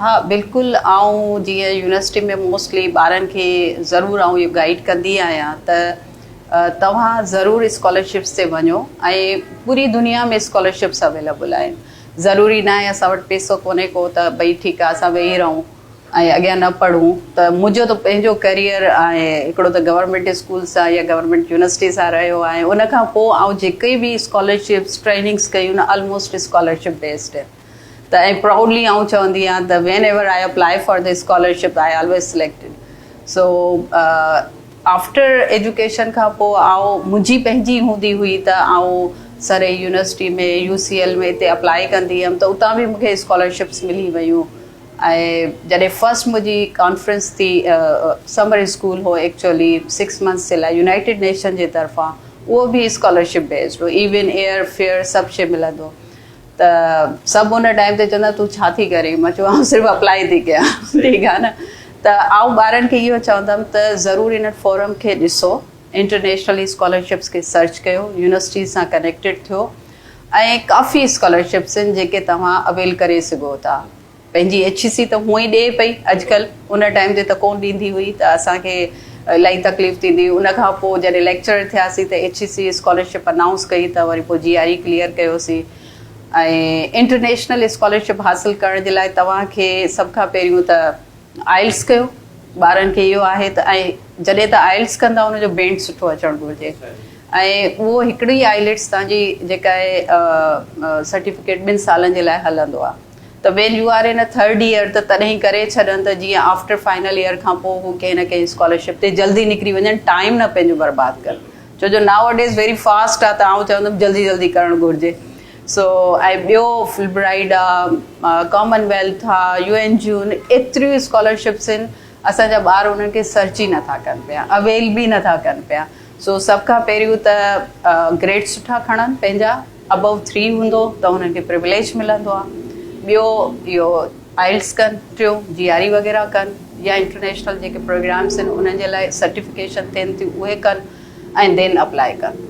ها بلڪل آئون جيئن يونيورسٽي ۾ موسٽلي ٻارن کي ضرور آئون اهو گائيڊ ڪندي آهيان ته توهان ضرور اسڪالرشپس تي وڃو ۽ پوري دنيا ۾ اسڪالرشپس اويليبل آهن ضروري ناهي اسان وٽ پيسو ڪونهي ڪو ته ڀئي ٺيڪ آهي اسان ويهي رهون ۽ اڳيان نه پڙهون ته منهنجو ته پنهنجو ڪريئر ۽ هڪڙو ته گورنمينٽ اسڪول سان يا گورنمينٽ يونيورسٽي سان رهيو آهي ان کان پوء آئون جيڪي به اسڪالرشپس ٽريننگس ڪيون آلموسٽ اسڪالرشپ بيسڊ ته ۽ پرائوڊلي آئون چوندي آهيان ته whenever I apply for the scholarship I always selected so after education کان پوء آئون منهنجي پنهنجي هوندي هئي ته آئون سري يونيورسٽي ۾ يو سي ايل ۾ اتي اپلائي ڪندي هيم ته اتان به مونکي اسڪالرشپس ملي ويون ۽ جڏهن فرسٽ منهنجي ڪانفرنس ٿي سمر اسڪول هو ايڪچولي سڪس منٿس جي لاء يونائيٽيڊ نيشن جي طرفان اهو به اسڪالرشپ بيسڊ هو ايون ايئر فيئر سڀ شي ملندو ته سڀ ان ٽائيم تي چوندا تون ڇا ٿي ڪرين مان چيو آئون صرف اپلائي ٿي ڪيان ٺيڪ آهي نه ته آئون ٻارن کي اهو چوندم ته ضرور ان فورم کي ڏسو انٽرنيشنل اسڪالرشپس کي سرچ ڪيو يونيورسٽي سان ڪنيڪٽيڊ ٿيو ۽ ڪافي اسڪالرشپس آهن جيڪي توهان اويل ڪري سگهو ٿا پنهنجي ايڇ اي سي ته هونئن ئي ڏئي پئي اڄڪلهه ان ٽائيم تي ته ڪونه ڏيندي هئي ته اسان کي الاهي تڪليف ٿيندي هئي ان کان پوء جڏهن ليڪچرر ٿياسين ته H E C scholarship announce ڪئي ته وري پوء جي آر اي ڪليئر ڪيوسين ۽ انٽرنيشنل اسڪالرشپ حاصل ڪرڻ جي لاء توهان کي سڀ کان پهريون ته آئلس ڪيو ٻارن کي اهو آهي ته ۽ جڏهن ته آئلس ڪندا ان جو بينڊ سٺو اچڻ گهرجي ۽ اهو هڪڙي آئلٽس توهان جي جيڪا آهي سرٽيفڪيٽ ٻن سالن جي لاء هلندو آهي ته when you are in a third year ته تڏهن ڪري ڇڏن ته جيئن آفٽر فائنل ايئر کان پوء هو ڪنهن نه ڪنهن اسڪالرشپ تي جلدي نڪري وڃن ٽائيم نه پنهنجو برباد ڪن ڇو جو ناو ڊيز ويري فاسٽ آ ته آئون چوندم جلدي جلدي ڪرڻ گهرجي سو ۽ ٻيو فلبرائيڊ آ ڪامن ويلٿ آ يو اين جون ايتريون اسڪالرشپس آهن اسان جا ٻار انهن کي سرچ ئي نٿا ڪن پيا اويل به نٿا ڪن پيا سو سڀ کان پهريون ته گريڊ سٺا کڻن پنهنجا ابو ٿري هوندو ته انهن کي پروليج ملندو آهي ٻيو اهو آئلس ڪن ٽيون جي آر اي وغيره ڪن يا انٽرنيشنل جيڪي پروگرامس آهن انهن جي لاء سرٽيفڪيشن ٿين ٿيون اهي ڪن ۽ دين اپلائي ڪن.